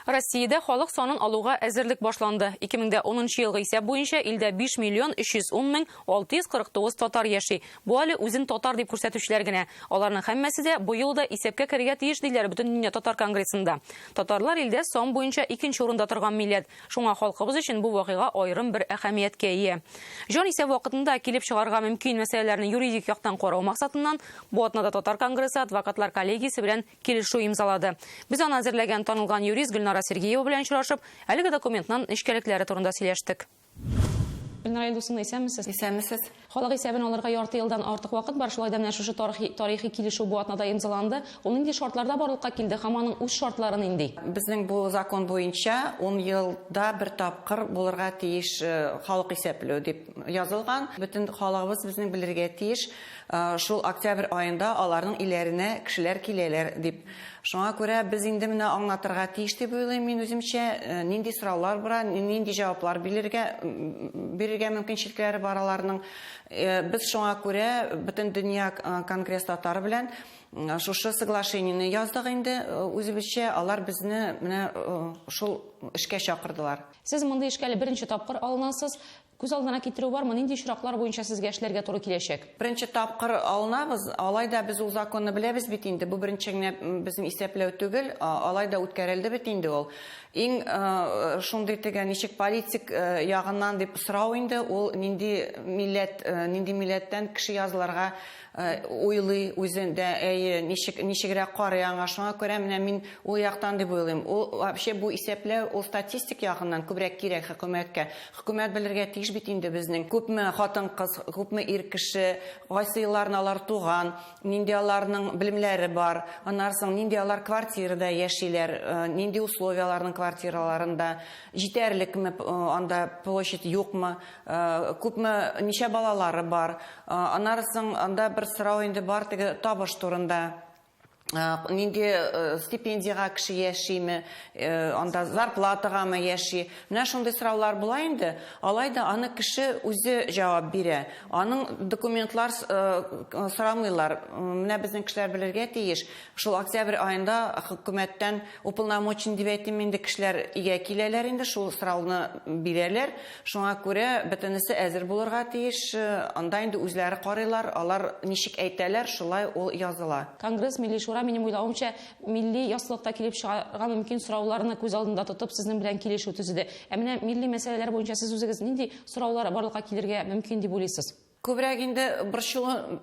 Россиядә халык санын алуга әзерлек башланды. 2010 нчы елгы исәп буенча илдә 5 миллион 310 мең 649 татар яши. Бу әле үзен татар дип күрсәтүчеләр генә. Аларның һәммәсе дә бу юлы да исәпкә керергә тиеш, диләр Бөтендөнья татар конгрессында. Татарлар илдә сан буенча икенче урында торган милләт. Шуңа халкыбыз өчен бу вакыйга аерым бер әһәмияткә ия. Җан исәп вакытында килеп чыгарга мөмкин мәсьәләләрне юридик яктан карау максатыннан бу атнада Татар конгрессы адвокатлар коллегиясе белән килешү имзалады. Без аны әзерләгән танылган юрист Гөлнара Сергеева белән очрашып, әлеге документның нечкәлекләре турында сөйләштек. Гөлнара Илдусовна, исәнмесез? Исәнмесез. Халык исәбен алырга ярты елдан артык вакыт бар, шулай да менә шушы тарихи, тарихи килешү бу атнада имзаланды. Ул нинди шартларда барлыкка килде һәм аның үз шартлары нинди? Безнең бу закон буенча ун елда бер тапкыр булырга тиеш халык исәпләү дип язылган. Бөтен халыгыбыз безнең белергә тиеш, Шул октябрь аенда аларның өйләренә кешеләр киләләр дип. Шуңа күрә без инде менә аңлатырга тиеш дип уйлыйм мин үземчә, нинди сораулар бара, нинди җаваплар бирергә бирергә мөмкинчелекләре бар аларның. Без шуңа күрә Бөтендөнья конгресс татары белән шушы соглашениене яздык инде үзебезчә, алар безне менә шул эшкә чакырдылар. Сез мондый эшкә әле беренче тапкыр алынасыз. Күз алдына китерү бармы, нинди очраклар буенча сезгә эшләргә туры киләчәк? Беренче тапкыр алынабыз, алай да без ул законны беләбез бит инде, бу беренче генә безнең исәпләү түгел, алай да үткәрелде бит инде ул. Иң шундый теге ничек политик ягыннан дип сорау инде, ул нинди милләт, нинди милләттән кеше язылырга уйлый үзен дә, әйе, ничек, ничегрәк карый аңа. Шуңа күрә менә мин ул яктан дип уйлыйм. Ул вообще бу исәпләү, ул статистик ягыннан күбрәк кирәк хөкүмәткә. Хөкүмәт белергә тиеш бит инде безнең күпме хатын-кыз, күпме ир кеше, кайсы елларны алар туган, нинди аларның белемнәре бар, аннары соң нинди алар квартирада яшиләр, нинди условия аларның квартираларында, җитәрлекме анда площадь, юкмы, күпме, ничә балалары бар. Аннары соң анда бер сорау инде бар теге табыш турында. Нинди стипендиягә кеше яшиме, анда зарплатагамы яши. Менә шундый сораулар була инде. Алай да аны кеше үзе җавап бирә. Аның документлар сорамыйлар. Менә безнең кешеләр белергә тиеш. Шул октябрь аенда хөкүмәттән уполномочен дип әйтим инде, кешеләр өйгә киләләр инде, шул сорауны бирәләр. Шуңа күрә бөтенесе әзер булырга тиеш. Анда инде үзләре карыйлар, алар ничек әйтәләр, шулай ул языла. Конгресс, Милли Шура, минем уйлавымча, милли яссылыкта килеп чыгарга мөмкин сорауларны күз алдында тотып, сезнең белән килешү төзеде. Ә менә милли мәсьәләләр буенча сез үзегез нинди сораулар барлыкка килергә мөмкин дип уйлыйсыз? Күбрәк инде борчылу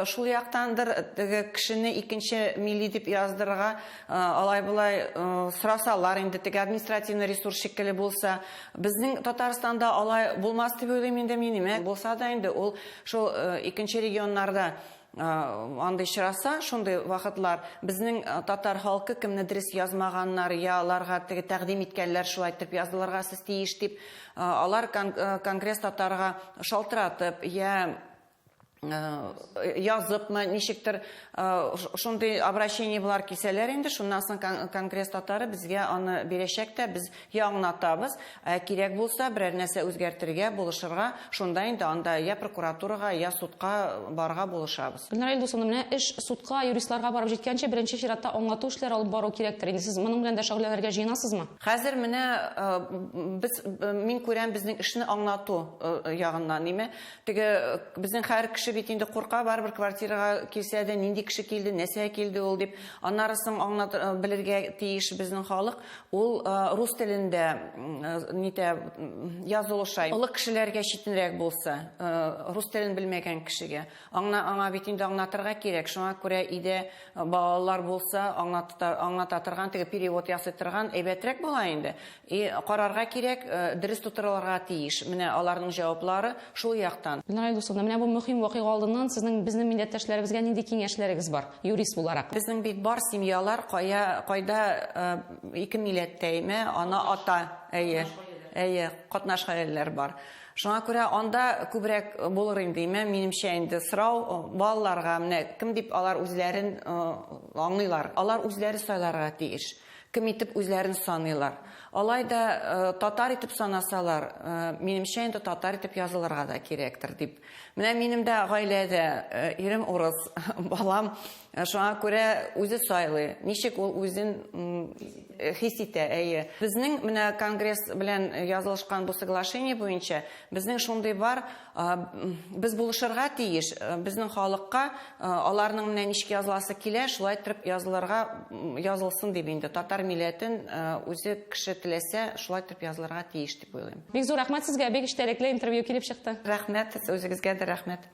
шул яктандыр, теге кешене икенче милли дип яздырырга алай-болай сорасалар инде, теге административный ресурс шикелле булса. Безнең Татарстанда алай булмас дип уйлыйм инде мин, имә. Булса да инде ул шул икенче регионнарда андый очраса, шундый вакытлар, безнең татар халкы кемне дөрес язмаганнар, я аларга теге тәкъдим иткәннәр, шулай итеп язылырга сез тиеш дип, алар конгресс татарга шалтыратып, я языпмы, ничектер шундый обращение болар килсәләр инде, шуннан соң конгресс татары безгә аны бирәчәк тә, без я аңлатабыз, ә кирәк булса, берәр нәрсә үзгәртергә, булышырга, шунда инде анда я прокуратурага, я судка барырга булышабыз. Гөлнара Илдусовна, менә эш судка, юристларга барып җиткәнче, беренче чиратта аңлату эшләре алып бару кирәктер инде. Сез моның белән дә шөгыльләнергә җыенасызмы? Хәзер менә без, мин күрәм безнең эшне аңлату ягыннан, ниме, теге безнең һәр кеше бит инде курка, барыбер квартирага килсә дә, нинди кеше килде, нәрсә килде ул дип. Аннары соң аңлат белергә тиеш безнең халык, ул рус телендә нитә язылыша. Олы кешеләргә читенрәк булса, рус телен белмәгән кешегә, аңа, аңа бит инде аңлатырга кирәк. Шуңа күрә өйдә Балалар булса, аңлата торган, теге перевод ясый торган әйбәтрәк була инде. И карарга кирәк, дөрес тутырылырга тиеш. Менә аларның җаваплары шул яктан. Гөлнара Илдусовна, менә бу мөһим вакыйга алдыннан сезнең безнең милләттәшләребезгә нинди киңәшләрегез бар, юрист буларак? Безнең бит бар семьялар, кая, кайда ике милләттәйме, ана, ата, әйе, әйе, катнаш гаиләләр бар. Шуңа күрә анда күбрәк булыр инде, имә, минемчә инде сорау балаларга, менә кем дип алар үзләрен аңлыйлар. Алар үзләре сайларга тиеш. Кем итеп үзләрен саныйлар. Алай да татар итеп санасалар, минемчә инде татар итеп язылырга да кирәктер дип. Менә минем дә гаиләдә ирем урыс, балам шуңа күрә үзе сайлый. Ничек ул үзен хис итә, әйе. Безнең менә конгресс белән язылышкан бу соглашение буенча безнең шундый бар, без булышырга тиеш, безнең халыкка аларның менә ничек языласы килә, шулай итеп язылырга язылсын дип инде татар милләтен үзе кеше теләсә, шулай итеп язылырга тиеш дип уйлыйм. Бик зур рәхмәт сезгә, бик эчтәлекле интервью килеп чыкты. Рәхмәт, үзегезгә дә рәхмәт.